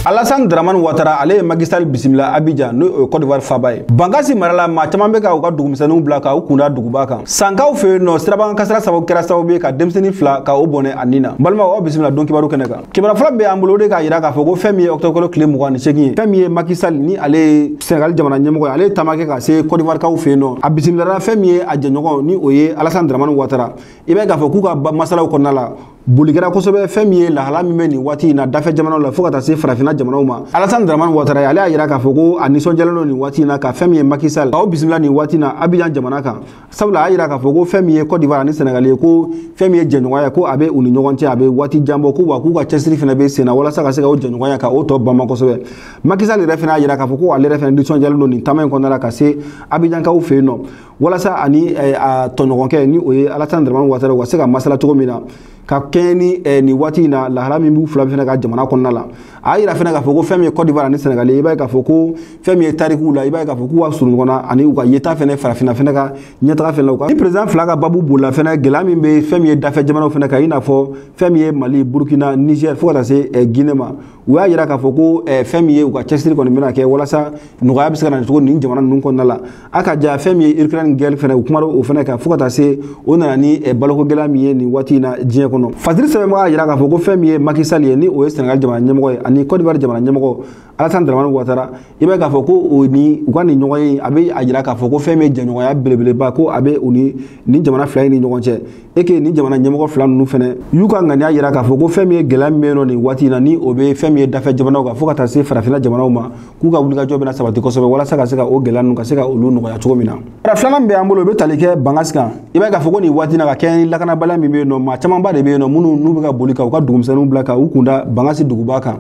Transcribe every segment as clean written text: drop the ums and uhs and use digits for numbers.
Alassane Dramane Ouattara ale ye Macky Sall bisimila Abidjan n'o ye Côte d'Ivoire faaba ye. Bankasi mara la maa caman bɛ ka u ka dugumisɛnninw bila ka u kunda duguba kan. Sankaw fɛ yen nɔ sirabakan kasara sababu kɛra sababu ye ka denmisɛnnin fila ka o bɔnɛ a nin na. Balimaw aw bisimila don kibaru kɛnɛ kan. Kibaru fɔlɔ bɛ an bolo o de k'a jira k'a fɔ ko fɛn min ye octobre kalo tile 28 ye, fɛn min ye Macky Sall ni ale ye Sénégal jamana ɲɛmɔgɔ ye, ale ye taama kɛ ka se Côte d'Ivoire kaw fɛ yen nɔ. A bisimilara fɛn min ye a jɛɲɔgɔn ni o ye Alassane Dramane Ouattara. I b'a ye k'a fɔ k'u ka masalaw kɔnɔna la boli kɛra kosɛbɛ fɛn min ye lahala min bɛ nin waati in na dafɛ jamanaw la fo ka taa se farafinna jamanaw ma. Alassane Dramane Ouattara ale y'a jira k'a fɔ ko a nisɔndiyalen don nin waati in na ka fɛn min ye Macky Sall k'aw bisimila nin waati in na Abidjan jamana kan. Sabula a y'a jira k'a fɔ ko fɛn min ye Côte d'Ivoire ani Sénégal ye, ko fɛn min ye jɛɲɔgɔnya ko a bɛ u ni ɲɔgɔn cɛ, a bɛ waati jan bɔ, ko wa k'u ka cɛsiri fana bɛ sen na walasa ka se ka o jɛɲɔgɔnya ka o tɔ banban kosɛbɛ. Macky Sall yɛrɛ fana y'a jira k'a fɔ ko ale yɛrɛ fana nisɔndiyalen don nin taama in kɔnɔna la ka se Abidjankaw fɛ yen nɔ walasa ani a tɔɲɔgɔnkɛ ni o ye Alassane Dramane Ouattara u ka se ka masala cogo min na ka kɛɲɛ ni nin waati in na lahala min b'u fila fana ka jamana kɔnɔna la. A y'a jira fana k'a fɔ ko fɛn min ye Côte d'Ivoire ani Sénégal ye, i b'a ye k'a fɔ ko fɛn min ye tarikuw la, i b'a ye k'a fɔ k'u ka surun ɲɔgɔn na ani u ka yeta fana farafinna fana ka ɲɛtaga fana la. U ka ni président fila ka babu bolila fana gɛlɛya min bɛ fɛn min ye dafɛ jamanaw fana kan, i n'a fɔ fɛn min ye Mali, Burkina, Niger fo ka taa se Guinée ma. U y'a jira k'a fɔ ko fɛn min ye u ka cɛsiri kɔni bɛna kɛ walasa nɔgɔya bɛ se ka na cogo nin jamana ninnu kɔnɔna la. A ka ja fɛn min ye Ukraine guerre fana, u kumara o fana kan fo ka taa se o nana ni baloko gɛlɛya min ye nin waati in na diɲɛ kɔnɔ. Fasiri sɛbɛnbaga y'a jira k'a fɔ ko fɛn min ye Macky Sall ye ni o ye Sénégal jamana ɲɛmɔgɔ ye ani Côte d'Ivoire jamana ɲɛmɔgɔ Alassane Dramane Ouattara, i b'a ye k'a fɔ ko o ni u ka nin ɲɔgɔn ye a bɛ a jira k'a fɔ ko fɛn min ye jɛɲɔgɔnya belebeleba ko a bɛ u ni nin jamana fila in ni ɲɔgɔn cɛ. E que nin jamana ɲɛmɔgɔ fila ninnu fana y'u ka ŋaniya jira k'a fɔ ko fɛn min ye gɛlɛya min bɛ yen nɔ nin waati in na ni o bɛ fɛn min ye dafɛ jamanaw kan fo ka taa se farafinna jamanaw ma, k'u ka wulikajɔ bɛna sabati kosɛbɛ walasa ka se ka o gɛlɛya ninnu ka se ka olu nɔgɔya cogo min na. Filanan min bɛ an bolo o bɛ tali kɛ Bankasi kan. I b'a ye k'a fɔ ko nin waati in na ka kɛɲɛ ni lakanabaliya min bɛ yen nɔ, maa camanba de bɛ yen nɔ minnu n'u bɛ ka boli ka u ka dugumisɛnninw bila ka u kunda Bankasi duguba kan.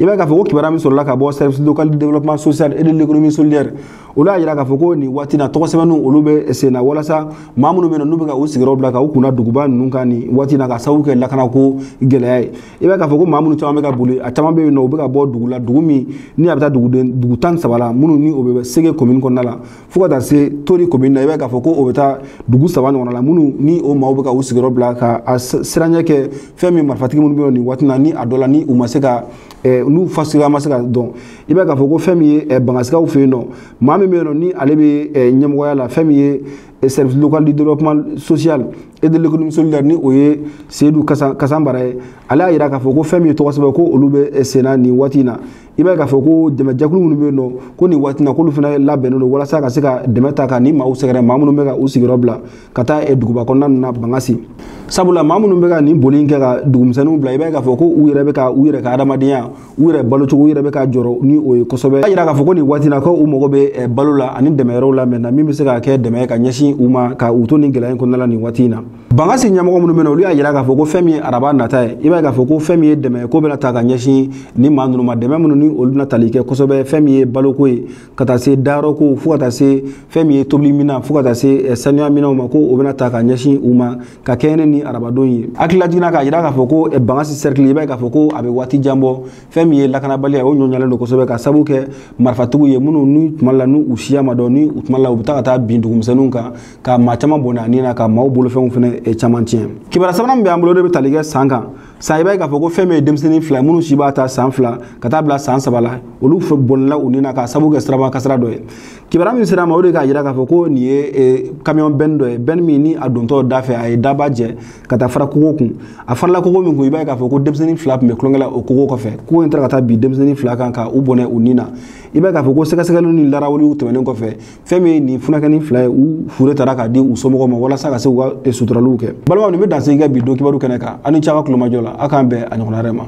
I b'a ye k'a fɔ ko kibaruya min sɔrɔla ka bɔ service local de développement social et de l'économie solidaire, olu y'a jira k'a fɔ ko nin waati in na tɔgɔ sɛbɛnniw olu bɛ sen na walasa maa minnu bɛ yen nɔ n'u bɛ ka u sigiyɔrɔ bila ka u kunda duguba ninnu kan nin waati in na ka sababu kɛ lakanako gɛlɛya ye. I b'a ye k'a fɔ ko maa minnu caman bɛ ka boli, a caman bɛ yen nɔ u bɛ ka bɔ dugu la, dugu min ni a bɛ taa duguden dugu 13 la minnu ni o bɛ Sege commune kɔnɔna la fo ka taa se Tori commune na. I b'a ye k'a fɔ ko o bɛ taa dugu 3 ɲɔgɔnna la minnu ni o maaw bɛ ka u sigiyɔrɔ bila ka a siranɲɛ kɛ fɛn min marifatigi minnu bɛ yen nin waati in na ni a dɔ la ni u ma se ka n'u fasuguya ma se ka dɔn. I b'a ye k'a fɔ ko fɛn min ye Bankasikaw fɛ yen nɔ, maa min bɛ yen nɔ ni ale bɛ ɲɛmɔgɔya la fɛn min ye service local du développement social et de l'économie solidaire ni o ye Seydou Kasanbara ye, ale y'a jira k'a fɔ ko fɛn min ye tɔgɔ sɛbɛn ko olu bɛ sen na nin waati in na. I b'a ye k'a fɔ ko dɛmɛjɛkulu minnu bɛ yen nɔ ko nin waati in na k'olu fana labɛnnen don walasa ka se ka dɛmɛ ta ka ni maaw sɛgɛrɛ, maa minnu bɛ ka u sigiyɔrɔ bila ka taa duguba kɔnɔna ninnu na Bankasi. Sabula maa minnu bɛ ka nin boli in kɛ ka dugumisɛnninw bila, i b'a ye k'a fɔ ko u yɛrɛ bɛ ka u yɛrɛ ka adamadenya, u yɛrɛ balocogo, u yɛrɛ bɛ ka jɔrɔ ni o ye kosɛbɛ. A y'a jira k'a fɔ ko nin waati in na ko u mago bɛ balo la ani dɛmɛyɔrɔw la mɛ na min bɛ se ka kɛ dɛmɛ ye ka ɲɛsin u ma ka u to nin gɛlɛya in kɔnɔna la nin waati in na. Bankasi ɲɛmɔgɔ minnu bɛ yen nɔ, olu y'a jira k'a fɔ ko fɛn min ye araba nata ye, i b'a ye k'a fɔ ko fɛn min ye dɛmɛ ye ko bɛna ta ka ɲɛsin nin maa ninnu ma, dɛmɛ minnu ni olu bɛna tali kɛ kosɛbɛ fɛn min ye baloko ye ka taa se dayɔrɔ ko fo ka taa se fɛn min ye tobili minɛn fo ka taa se sanuya minɛnw ma, ko o bɛna ta ka ɲɛsin u ma ka kɛɲɛ ni arabadon ye. Hakililajigin k'a jira k'a fɔ ko Bankasi cercle, i b'a ye k'a fɔ ko a bɛ waati jan bɔ fɛn min ye lakanabaliya o ɲɔɲalen don kosɛbɛ ka sababu kɛ marifatigiw ye minnu ni tuma la n'u siya ma dɔn, ni u tuma la u bɛ taa ka taa bin dugumisɛnninw kan ka maa caman bɔnɛ a ni na ka maaw bolofɛnw fana caman tiɲɛ. Kibaruya sabanan min bɛ an bolo o de bɛ tali kɛ san kan. San i b'a ye k'a fɔ ko fɛn min ye denmisɛnnin fila minnu si b'a ta san 2 ka taa bila san 3 la, olu bɔnɛla u ni na ka sababu kɛ siraba kasara dɔ ye. Kibaruya min sera a ma o de k'a jira k'a fɔ ko nin ye camion bɛn dɔ ye, bɛn min ni a dontɔ da fɛ a ye daba jɛ ka taa fara kogo kun. A farala kogo min kun, i b'a ye k'a fɔ ko denmisɛnnin fila tun bɛ tulonkɛ la o kogo kɔfɛ. Kogo in taara ka taa bin denmisɛnnin fila kan ka u bɔnɛ u ni na. I b'a ye k'a fɔ ko sɛgɛsɛgɛliw ni larawuliw tɛmɛnen kɔfɛ, fɛn min ye nin furakɛni fila ye, u fure taara k'a di u somɔgɔw ma walasa ka se u ka suturaliw kɛ. Balimaw, nin bɛ dansigi kɛ bi don kibaru kɛnɛ kan. Aw ni ce aw ka kulomajɔ la, aw k'an bɛn a ɲɔgɔnna wɛrɛ ma.